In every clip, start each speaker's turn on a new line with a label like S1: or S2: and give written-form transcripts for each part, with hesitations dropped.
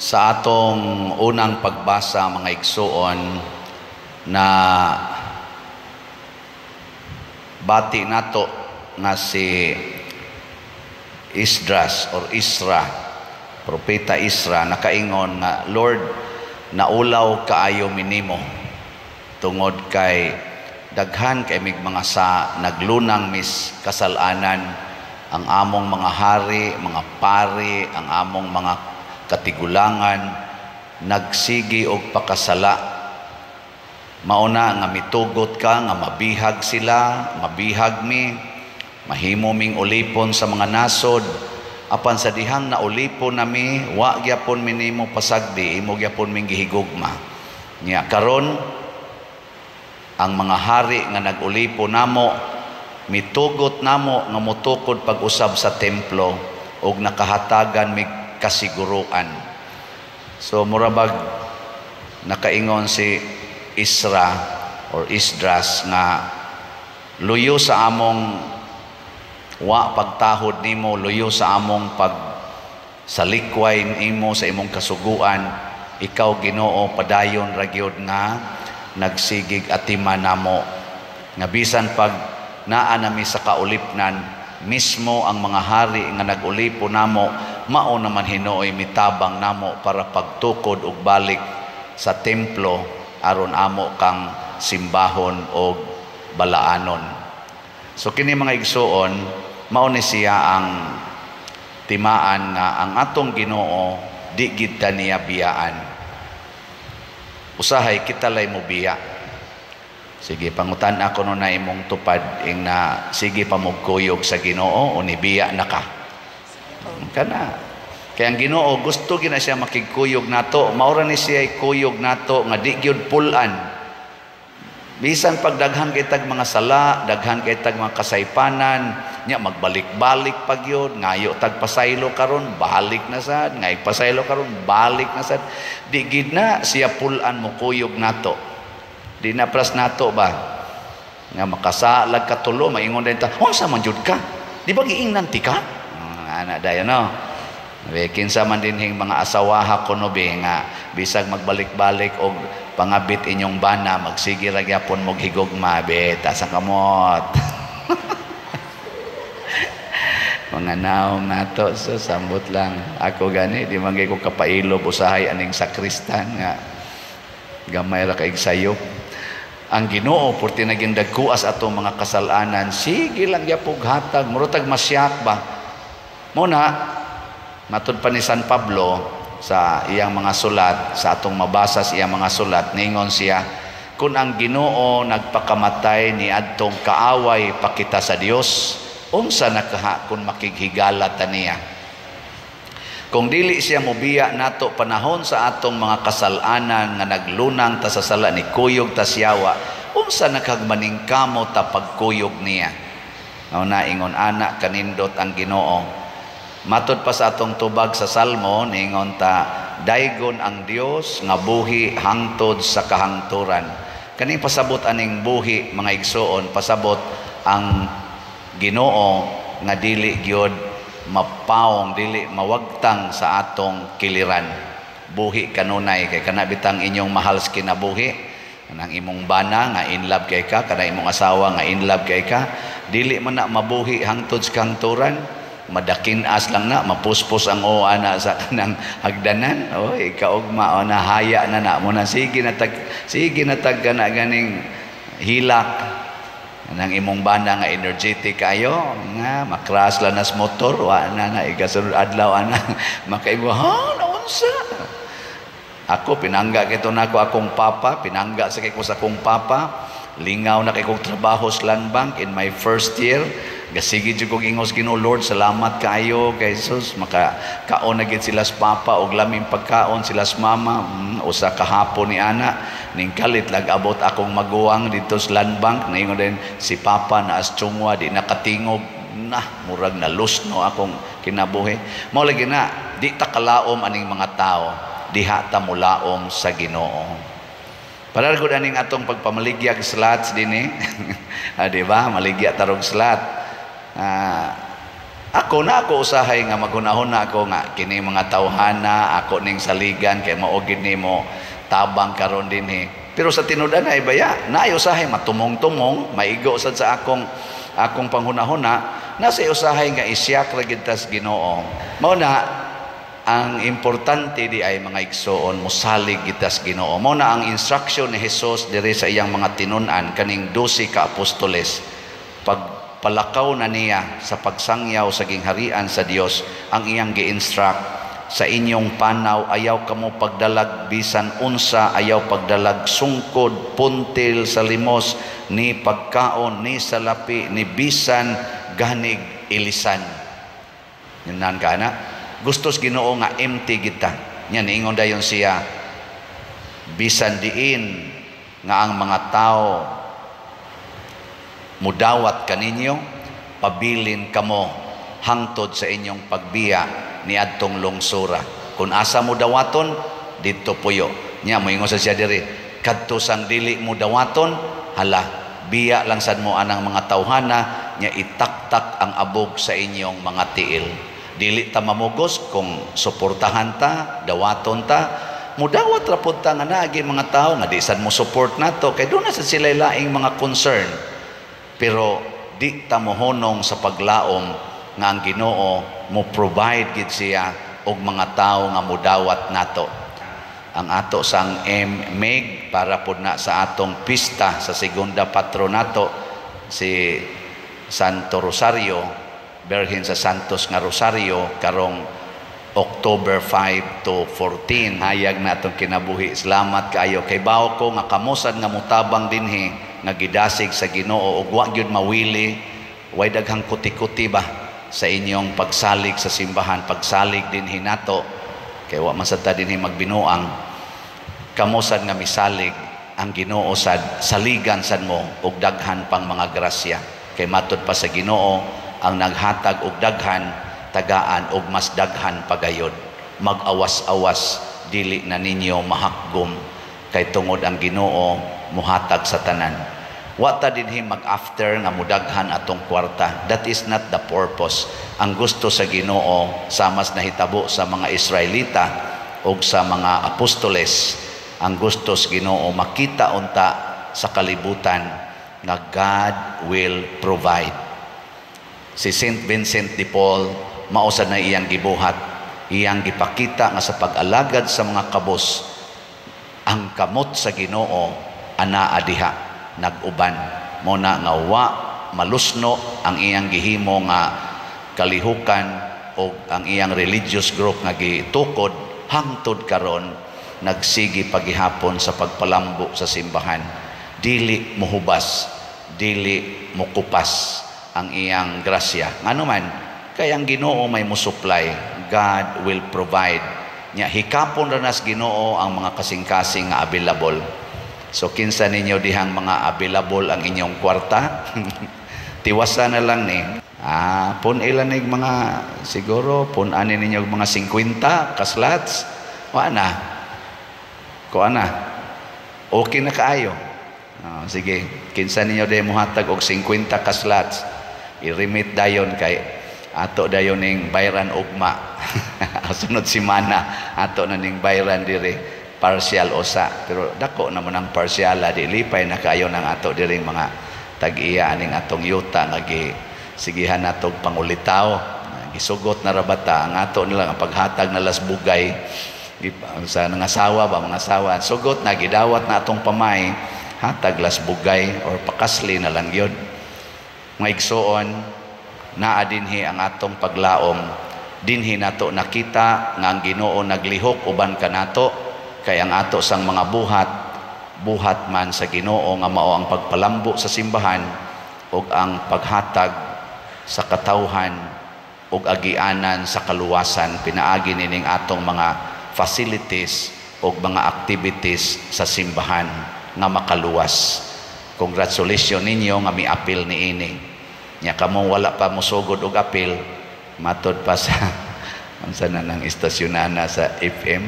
S1: Sa atong unang pagbasa, mga igsuon, na bati nato nga si Esdras or Isra, Propeta Isra, nakaingon nga, "Lord, naulaw kaayo mi nimo tungod kay daghan kay mig mga sa naglunang mi sa kasalanan, ang among mga hari, mga pari, ang among mga katigulangan nagsigi og pakasala. Mauna nga mitugot ka nga mabihag sila, mabihag mi, mahimo ming ulipon sa mga nasod. Apan sa dihang na ulipon nami, wa gyapon mi nimo pasagdi, imo gyapon ming gihigugma. Nya karon ang mga hari nga nag-ulipon namo mitugot namo nga motukod pag-usab sa templo ug nakahatagan mig kasiguruan." So murabag nakaingon si Isra or Esdras nga luyo sa among wa pagtahod nimo, luyo sa among pag salikway nimo sa imong kasuguan, ikaw, Ginoo, padayon ra gyud nga nagsigig atiman namo, nga bisan pag naa nami sa kaulipnan, mismo ang mga hari nga nag-ulipon namo, mao naman hinuoy mitabang namo para pagtukod og balik sa templo aron amo kang simbahon og balaanon. So kini, mga igsuon, mao ni siya ang timaan nga ang atong Ginoo di gid ta niya biyaan. Usahay kita lay mo biya. Sige, pangutan ako no na imong tupad ing na sige pa kuyog sa Ginoo o nibiya na ka. Kana. Kaya ang Ginoo gusto gina siya makigkuyog nato. Maura ni siya kuyog nato nga di gyud pulan. Bisan pag daghan kay tag mga sala, daghan kay tag mga kasaypanan, nya magbalik-balik pag yun, ngayo tag pasaylo karon, balik na sad, ngayo pasaylo karon, balik na sad. Di gid na siya pulan mo kuyog nato. Di na pras nato ba? Nga makasalag katulo, maingon din ta, "Unsa man jud ka? Di ba giingnan ti ka?" Ana dayon no. Be, kinsa man dinhing mga asawaha kuno be nga bisag magbalik-balik og pangabit inyong bana, magsige ra gyapon mog higugma be, taas ang kamot. Mga naong nato, so sambot lang. Ako gani, di man ko kapailob usahay aning sakristan nga gamay ra kay sayop. Ang Ginoo purti naging dagkuas atong mga kasalanan, sige lang gyapog hatag, murag masyak ba. Muna matud pa ni San Pablo sa iyang mga sulat, sa atong mabasa sa iyang mga sulat, ningon siya, kung ang Ginoo nagpakamatay ni adtong kaaway pakita sa Dios, unsa na kaha kung makighigala ta niya? Kung dili siya mobiya nato panahon sa atong mga kasalanan nga naglunang ta sa sala ni kuyog ta siyawa, unsa na kag maningkamo ta pagkuyog niya? Mao na ingon ana kanindot ang Ginoo. Matod pa sa atong tubag sa Salmo, ningon ta, "Daygon ang Dios nga buhi hangtod sa kahangturan." Kaning pasabot aning buhi, mga igsuon, pasabot ang Ginoo nga dili gyud mapaong, dili mawagtang sa atong kiliran. Buhi kanunay kay kana bitang inyong mahal sa kinabuhi, kanang imong bana nga in love kay ka, kana imong asawa nga in love kay ka, dili man na mabuhi hangtod sa kahangturan. Madakinas lang na, mapuspos ang o ana sa kanang hagdanan, oy kaugma o na haya na na mo na sige na tag kana ganing hilak. Nang imong bana nga energetic kayo nga makras lang nas motor, wa na na ikasunod adlaw ana makaingon, "Ha, naunsa ako?" Pinangga kito nako akong papa, pinangga sa kay ko sa akong papa. Lingaw na kay kong trabaho sa Land Bank in my first year. Gasigi jud kog ingos Ginoo, "Lord, salamat kaayo kay Jesus, maka kaon na gid sila sa papa og laming pagkaon sila sa mama." Usa ka hapon ni ana ning kalit lag abot akong maguwang dito sa Land Bank, naingon din si papa na as chungwa, di nakatingog na, murag na lusno akong kinabuhi. Mao lagi na di ta kalaom aning mga tao, diha ta mulaom sa Ginoo. Para gud aning atong pagpamaligyag slots dinhi. Di ba? Maligya tarog slot. Ako na ako usahay nga maghunahuna ako nga kini mga tawhana ako ning saligan kay mao gid nimo tabang karon dinhi. Pero sa tinud-an ay baya, naay usahay matumong-tumong, maigo sad sa akong panghunahuna, nasa usahay nga isyak ra gid tas Ginoo. Mao na ang importante di ay, mga igsoon, mosalig gitas Ginoo. Mao na ang instruction ni Jesus diri sa iyang mga tinun-an, kaning 12 ka apostoles. Pag palakaw na niya sa pagsangyaw sa gingharian sa Dios, ang iyang gi-instruct sa inyong panaw, ayaw kamo pagdalag bisan unsa, ayaw pagdalag sungkod, puntil sa limos, ni pagkaon, ni salapi, ni bisan ganig ilisan. Yun ka na gustos Ginoo nga empty kita. Nya niingon dayon siya, bisan diin nga ang mga tao mudawat kaninyo, pabilin kamo hangtod sa inyong pagbiya niadtong lungsura. Kung asa mo dawaton, didto puyo. Nya moingon sa siya diri, kadto sang dili mo dawaton, hala, biya lang sad mo anang mga tawhana, nya itaktak ang abog sa inyong mga tiil. Dili ta mamugos kung suportahan ta, dawaton ta, mudawat ra pud ta nga naagi mga tao nga di sad mo support nato kay doon na sad sila laing mga concern. Pero di ta mohonong sa paglaom nga ang Ginoo mo provide gid siya og mga tao nga mudawat nato. Ang ato sang MMEG para pud na sa atong pista sa segunda patronato si Santo Rosario, Birhen sa Santos nga Rosario, karong October 5 to 14. Hayag na atong kinabuhi. Salamat kaayo kay bawo ko nga kamusad nga mutabang dinhi nga gidasig sa Ginoo ug wa gyud mawili, way daghang kuti-kuti ba sa inyong pagsalig sa simbahan, pagsalig dinhi nato kay wa man sad ta dinhi magbinuang. Kamo sad nga misalig, ang Ginoo sad saligan sad mo og daghan pang mga grasya kay matud pa sa Ginoo, ang naghatag og daghan tagaan og mas daghan pagayod. Mag-awas-awas, dili na ninyo mahakgom kay tungod ang Ginoo muhatag sa tanan. Wa ta dinhi mag-after nga mudaghan atong kwarta. That is not the purpose. Ang gusto sa Ginoo, samas nahitabo sa mga Israelita og sa mga apostoles, ang gusto sa Ginoo makita unta sa kalibutan nga God will provide. Si Saint Vincent de Paul, mao sad na iyang gibuhat, iyang gipakita nga sa pag-alagad sa mga kabos, ang kamot sa Ginoo anaa diha nag-uban. Mo na nga wa malusno ang iyang gihimo nga kalihukan o ang iyang religious group nga gitukod, hangtod karon nagsigi pagihapon sa pagpalambo sa simbahan. Dili mohubas, dili mokupas ang iyang grasya. Ngano man kay ang Ginoo may mo-supply. God will provide. Nya hikapon ra nas Ginoo ang mga kasing-kasing nga available. So kinsa ninyo dihang mga available ang inyong kwarta? Tiwasa na lang ni. Pun ilan nig mga siguro pun ani ninyo mga 50 ka slots. Wa na. Kuha na. Okay na kaayo. Sige, kinsa ninyo diha mohatag og 50 ka slots? I-remit dayon kay ato dayon ning bayran ugma. Sunod semana ato na ning bayran diri, partial usa, pero dako naman ang parsyala, di lipay na kayo ng ato diring mga tag-iya aning atong yuta nga gi sigihan natog pangulitaw. Gisugot na rabata ang ato nila nga paghatag na las bugay sa nangasawa ba, mga asawa, sugot na, gidawat na atong pamay, hatag las bugay or pakasli na lang yun. Mga igsoon, naa dinhi ang atong paglaom. Dinhi nato nakita nga ang Ginoo naglihok uban kanato kay ang ato sang mga buhat, buhat man sa Ginoo nga mao ang pagpalambo sa simbahan ug ang paghatag sa katawhan ug agianan sa kaluwasan pinaagi nining atong mga facilities ug mga activities sa simbahan nga makaluwas. Congratulations ninyo nga miapil niini. Nya kamong wala pa mosugod og apil, matod pa sa unsa na nang istasyonana sa FM,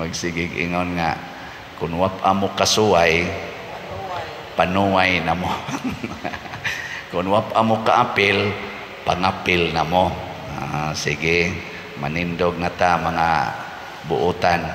S1: magsigig ingon nga kun wa pa mo kasuway, panuway na mo. Kung wa pa mo kaapil, Pangapil na mo. Ah, sige, manindog na ta, mga buutan.